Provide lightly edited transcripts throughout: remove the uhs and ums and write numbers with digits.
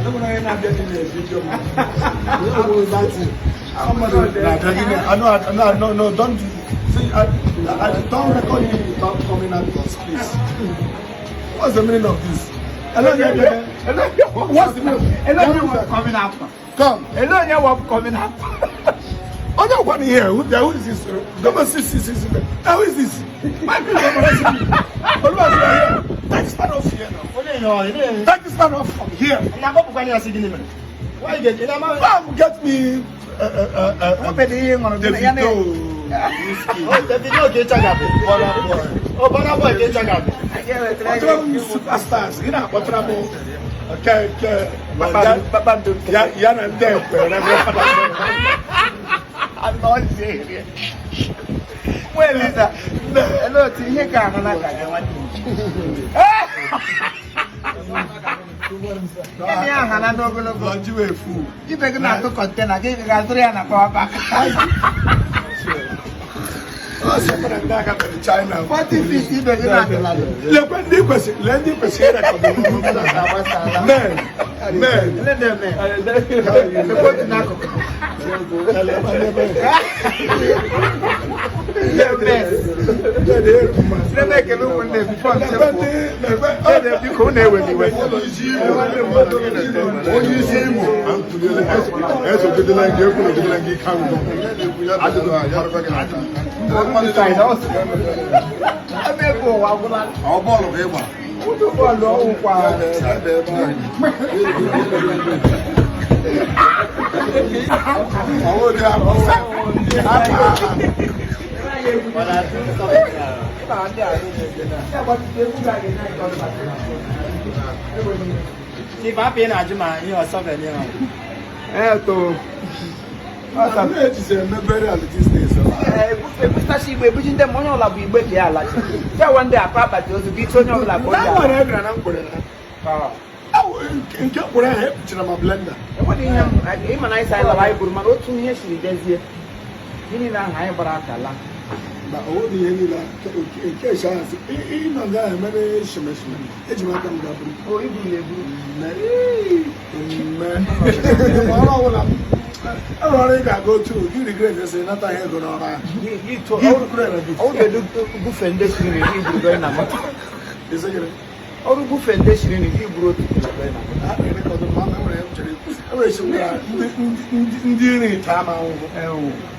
Enwere onye na-abịa dị na-ebido m. Somebody na-abịa gị na- no, no, no, don't do. See, I don't record you without coming out of space. What's the meaning of this? Hello, yeah, yeah. What's the meaning? Hello, you were coming after. Come. Hello, you were coming after. Onye gwa here, who is this? Come and see, see, see, see. Now, who is this? My people are harassing me. Oluwa is here. Take this man off here now. Take this man off from here. Come get me Davido, Whiskey, Burna Boy. Kpọtara m superstars. Ị na-akpọtara m nke ya ya na ndị ekwe Reverend Father. Nwa Eliza, olee otu ihe ka ahụ na ka gị nwanne m? Gịnị aha na n'ogologo? Lọji wee fu. Ibe gị na-atụ container, gị ga-azụrụ ya na power bank. Ọ sịkwara ndị aka mere China. 40 feet ibe gị na-atụla. Lekwe ndị kwesịrị, lee ndị kwesịrị ịrekọdụ. Men, men. Ele ndị eme. Lekwe otu n'akụkụ. Site na-ekele ụmụnne before m chefuo. Dede, biko, unu ewela iwe. Onye isi Imo esogidela gị, ekwulogidela gị ike agwụgwọ. Side also. Ebe ego ụwa agwụla. Ọ bọọlụ ka ịgba. Ụdị bọọlụ ọwụ kwa. Ọwụ dị akpọ. Chief, hapụ ị na-ajụ ma ihe ọsọ bene ahụ. Ee, to. Ejizi eme burial these days. Ebusachi igbe ebuji ndị ma onye ọbụla bụ igbe ka ya alachi. Ya wa ndị akpa akpati ozu gị ite onye ọbụla ka o ji Na ala. nwere ebira na mkpụrụ na. Awụ, nke mkpụrụ ahụ ekpuchiri ma blender. Enweghị ihe ịma na anyị sị anyị lara anyị buru, mana otu ihe siri dezie. Gịnị na ahụ anyị gbara aka laa. Na owo dị ihe niile nke esi ahụ ịnọ nga ahụ emere shimeshime eji m aka m gaburu. O iburu na-eburu. Mme mme ọrụ ọbụla m enwere ọrụ ị ga-aga otu gị regret sị nata ha ego n'ọrụ ahụ. Gị tụọ ọrụ ga-edu bufe ndị siri nri gị buru gọị na moto. Isi gịnị? Ọrụ bufe ndị siri nri gị buru otu kilo gọị na moto. A na-erekọdụ ma enwere m chere enwere esi gwara ndị nri taa m ahụhụ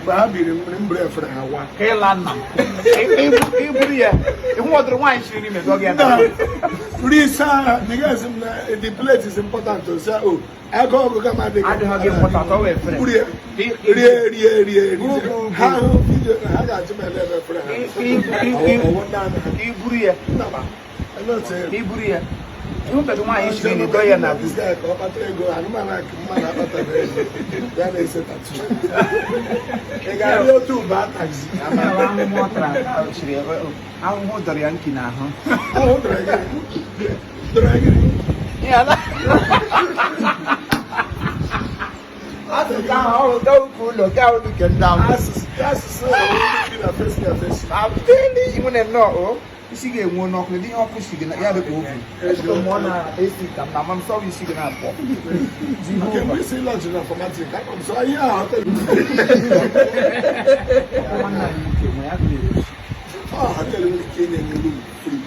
mgbe ha biri mmiri m buru efere ha wa. Ka ịla nna m. Iburu ya ịhụ ọdụrụ nwaanyị siri nri mezọ gị ya na. Risa because m na the plate is important o sị o agụ ọgụgụ m adịghị Adịghị gị important, ọ wụ efere. Buru ya rie rie rie rie ha hụ vidio na ha ga-ajụ m ele ebe efere ha ọwụ naanị ha. Iburu ya. Nna m, ele otu ebe. Iburu ya ịhụbeghị nwaanyị siri nri dọ ya na This guy ka ọ kpata ego anụmanụ akụ mmadụ akpataghị ego ya na-ese tattoo. Ị ga-arị otu ụba taxi. Ahụhụ ọ tara chiri ahụhụ dọrọ ya nki n'ahụ. Ahụ dọrọ gịnị? Dọrọ gịnị? Asụsụ ahụ ọrụ gaa ụka ụlọ gaa ụlọ nke ndị ahụ. Asụsụ asụsụ ọrụ ndị na fesi na fesi. Abdeli nwere nnọọ o isi ga-enwe n'ọkụ ndị ihe ọkụ si gị na ya dị ka ovu. Echekwa m ọ na-esi ka m na ama m sọrọ isi gị na-apụ. Nke mgbe isi lọji na fọmatị ka m sọ ihe ahụ hotel. Nwanne anyị nwoke nwe ya ga-erosi. Ọ hotel nwere ike inye m room free.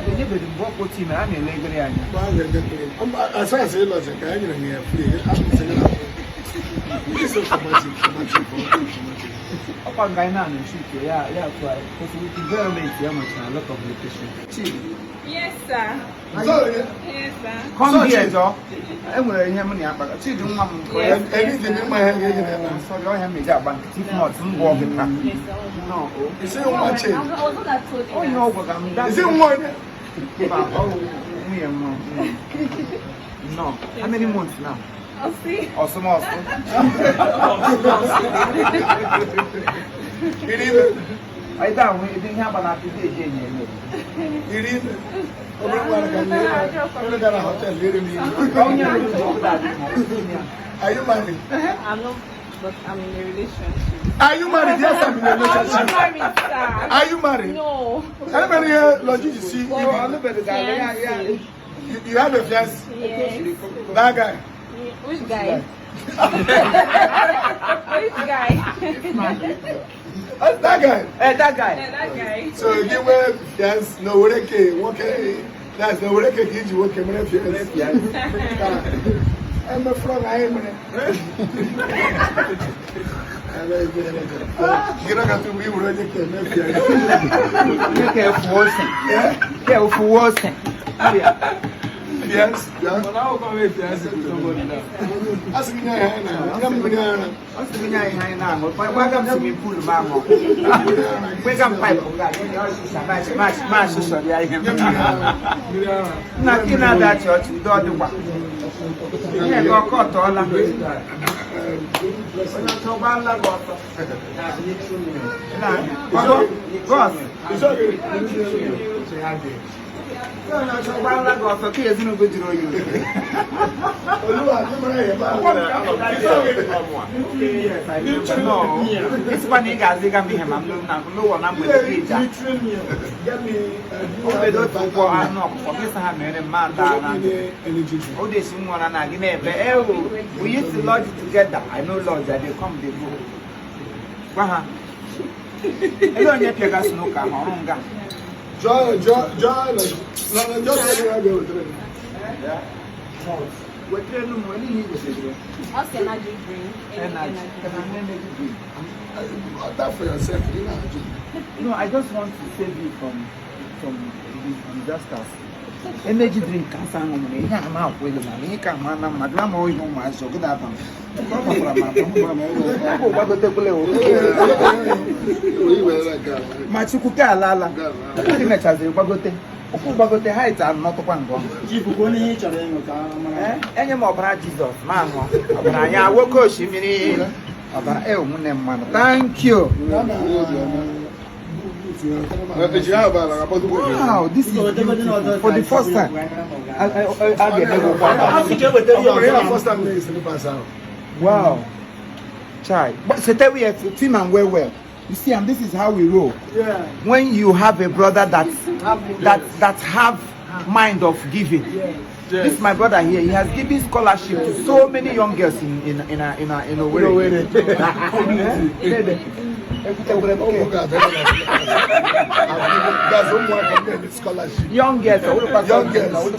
Enyebeghị mbụ ọkpụ tim a na-ele egere ya anya. Mgbe ahụ ga-enye m as far as ịlọji ka e nyere m ya free, abụ m sị gị na isi fọmatị fọmatị fọmatị. Ọkwa nga anyị na-anụ nchi ike ya ya tụ anyị. Because with environment ya nwechara a lot of location. Chi, Yes, sir. Sorry. Yes, sir. come here, jọ. E nwere ihe m na ya kpara. Chidi nwa m nke Yes. Anything ịma ihe ga-eji na Sorry, ọhịa m eji agba nkịtị. If not, m gwọ gị taa. Yes, sir. No, o. Isi nwa Chidi. I was not that told you Onye that. ọgwụ ka m daa. Isi nwa onye. Mba, ọ wụ nwunye m. No. How many months now? I'll see. Ọsụmọsụ. Iri ime. Anyị daa ahụ ebe ihe agba na-apị dị eji enye eme. Iri ime. Obere nwa ka m onye gara hotel iri m ime. Onye rụrụ ụlọ ọbụla adị ma ọ bụ ya. Are you married? I'm not, but I'm in a relationship. Are you married? Yes, I'm in a I'm not relationship. married, sir. Are you married? No. Anybody here lodge you see? Ọ lụbeghị ga-alụ ya ya. You have a fiance? Yes. That guy. Which guy? Which guy? That's that guy. Eh, that guy. Yeah, that guy. So gị nwee fiance na owere ke nwoke, that's na owere ke ka iji nwoke mere fiance. Emefọrọ na anyị mere. Gị na tupu i were onye ka eme fiance. Ke efu ose. Ke efu ose. Fiance, ya. A sị gị nye ya ihe na nye m mmiri ara. Ọ sị gị nye anyị ihe anyị na-aṅụ. Gwaga m swimming pool m aṅụ. Gwega m pipe m ga-nye ya ọsịsa ma asụsọ ya ihe m. Nna gị na-ada achị ọchị udo ọ dịkwa. Ihe gị ọkọ ọtọọla. Onye ọchọ gbaala gị ọtọ. Gọs. It's okay. Onye ọchọ gbaala gị ọtọ ka ezinụlọ jiri oyi. Olúwa kí mara yẹ bá. Ịsịkwa na ị ga-azịga m ihe ma m n'ụwa na mgbede gị ja. O bedo otu ụkwụ anụ ọkụkọ gị sị ha mere mma ata na Energy drink. o desi nwara na gị na-ebe ewo, we used to lodge together. I know lodge, I dey come dey go. Gwa ha ele onye pịaga snooker ahụ ọrụ nga. Jọ jọ jọ na na jọ sọ ya ga-ewetere m. Wetere m ele ihe i gosiri. What's energy drink? Any Energy. energy drink. Order for yourself, ị na-ajụ. No, I just want to save you from these disasters. Energy drink ka asa aṅụ mere ihe a na-akwụ elu mana ihe ka ma na mmadụ ama ihe ụmụazị ọgụ na-aba m. Ọ gbakwara m aba. Ọ bụ gbagotekwule o. Ma Chukwu ke alaala. Ndị mechaziri gbagote. Ụkwụ gbagote height anọtụkwa ngọ. Chief, kwuo n'ihe ị chọrọ ịṅụ ka a mara. Eh, enye m ọbara Jizọs ma aṅụ. Ọbara ya nwoke osimiri. Ọbara e nwunye mmanụ. Thank you. Wow, this is beautiful. For the first time. I ga-eme gị ụkwụ aka. A sị ka ewetara ya ọzọ. First time na-esi ahụ. Wow. Chai. But so tell we team and well well. You see, and this is how we roll. Yeah. When you have a brother that have mind of giving. This my brother here. He has given scholarship to so many young girls in Owerri. That's ụmụaka ndị na scholarship. Young girls, Young girls.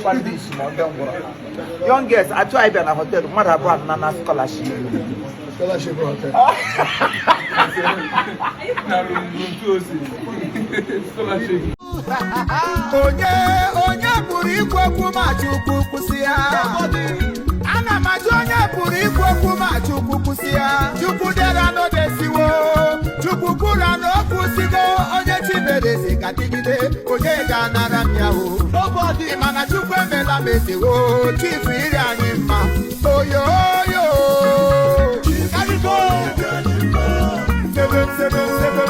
Young girls. Atụ anyị bịa na hotel mmadụ abụọ anọ na scholarship. Scholarship hotel. Onye onye pụrụ ikwu okwu ma Chukwu kwụsị ya? Ana m ajụ, onye pụrụ ikwu okwu ma Chukwu kwụsị ya? Chukwu dera n'odesiwo, Chukwu kwura na okwu sigo. Onye chimereze ga-adịgide, onye ga-anara m ya o? Ị ma na Chukwu emela m ezewo. Chifu iri anyị mma oyoyo. Sebe, sebe, sebe.